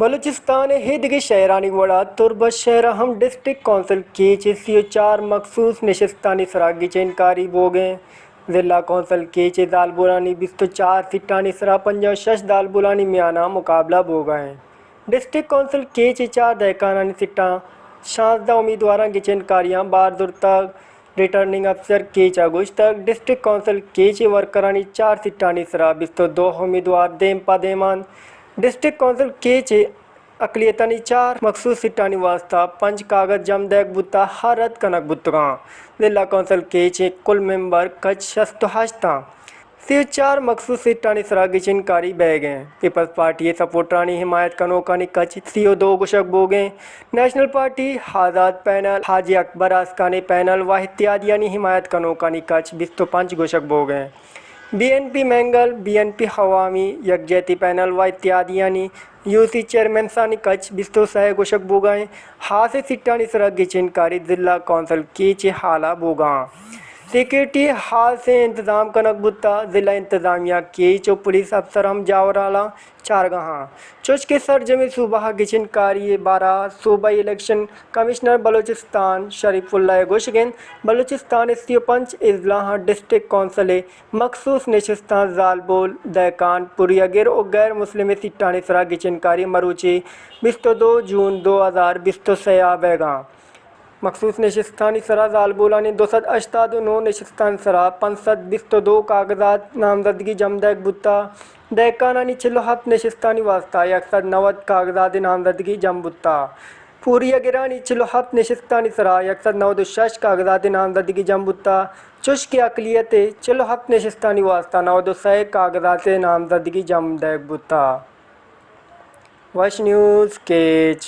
بلوچستان ءِ ایدگہ شہرانی وڑا تربت شہر ءَ ہم ڈسٹرکٹ کونسل کیچ ءِ سی و چار مخصوص نشستانی سرا گچین کاری بوگ ءَ انت۔ ضلع کونسل کیچ ءِ زالبولانی بیست و چار سیٹانی سرا پنجاہ و شش زالبولانی میان ءَ مقابلہ بوگ ءَ انت۔ ڈسٹرکٹ کونسل کیچ ءِ چار دہکانانی سیٹاں شانزدہ امیدواراں گچین کاریاں بار زرتگ۔ ریٹرننگ افسر کیچ ءَ گوشتگ، ڈسٹرکٹ کونسل کیچ ءِ ورکرانی چار سیٹانی سرا بیست و دو امیدوار دیم پہ دیم انت۔ ڈسٹرکٹ کونسل کیچ ءِ اقلیتانی چار مخصوص سیٹانی واستہ پنچ کاگد جم دئیگ بوتہ ءُ رد کنگ بوتگاں۔ ضلع کونسل کیچ ءِ کل ممبر کچ شست و ہشت آں۔ سی و چار مخصوص سیٹانی سرا گچین کاری بئیگ ءَ انت۔ پیپلز پارٹی ءِ سپورٹرانی حمایت کنوکانی کچ سی و دو گوشگ بوگ ءَ انت۔ نیشنل پارٹی، آزاد پینل، حاجی اکبر آسکانی پینل و اتحادیانی حمایت کنوکانی کچ بیست و پنچ گوشگ بوگ ءَ انت۔ B N P Mengal, B N P Awami یکجہتی پینل و اتحادیانی یو سی چیئرمینسانی کچ بیست و سئے گوشگ بوگ ءَ انت۔ ہاسیں سیٹانی سرا گچین کاری ضلع کونسل کیچ ءِ ہال ءَ بوگ ءَ انت۔ سیکورٹی ءِ ہاسیں انتظام کنگ بوتہ۔ ضلع انتظامیہ کیچ ءُ پولیس افسر ہم جاور ہالاں چارگ ءَ انت۔ چوش کہ سرجمیں صوبہ ءَ گچین کاری ءِ بارہ ءَ صوبائی الیکشن کمشنر بلوچستان شریف اللہ ءِ گوشگ انت، بلوچستان ءِ سی و پنچ اضلاعاں ڈسٹرکٹ کونسل ءِ مخصوص نشستاں زالبول، دہکان، پوریہ گر ءُ غیر مسلمیں سیٹانی سرا گچین کاری مروچی بیست و دو جون دو ہزار بیست و سئے ءَ بئیگ ءَ انت۔ مخصوص نشستانی سرا زالبولانی دو سد ہشتاد و نو نشستانی سرا پنچ سد بیست و دو کاغذات نامزدگی جم دئیگ بوتہ۔ دہکانانی چل و ہپت نشستانی واستہ یک سد نود کاغذات نامزدگی جم بوتہ۔ پوریہ گرانی چل و ہپت نشستانی سرا یک سد نود و شش کاغذات نامزدگی جم بوتہ، چوش کہ اقلیت ءِ چل و ہپت نشستانی واستہ نود و سئے کاغذات نامزدگی جم دئیگ بوتہ۔ وش نیوز کیچ۔